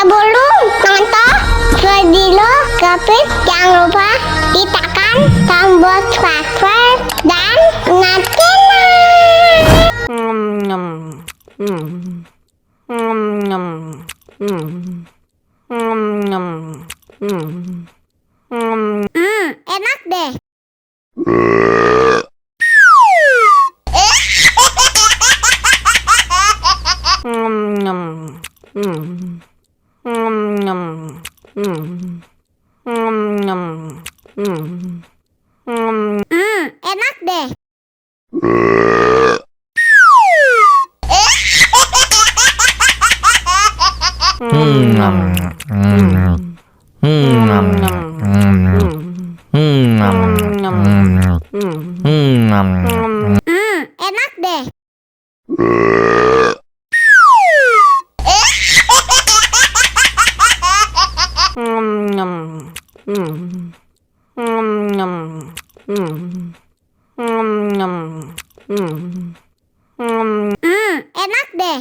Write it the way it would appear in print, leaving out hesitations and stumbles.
Sebelum nonton video Gapit, jangan lupa ditekan tombol subscribe dan nyalakan. Enak deh. Enak deh. Enak deh. Enak deh.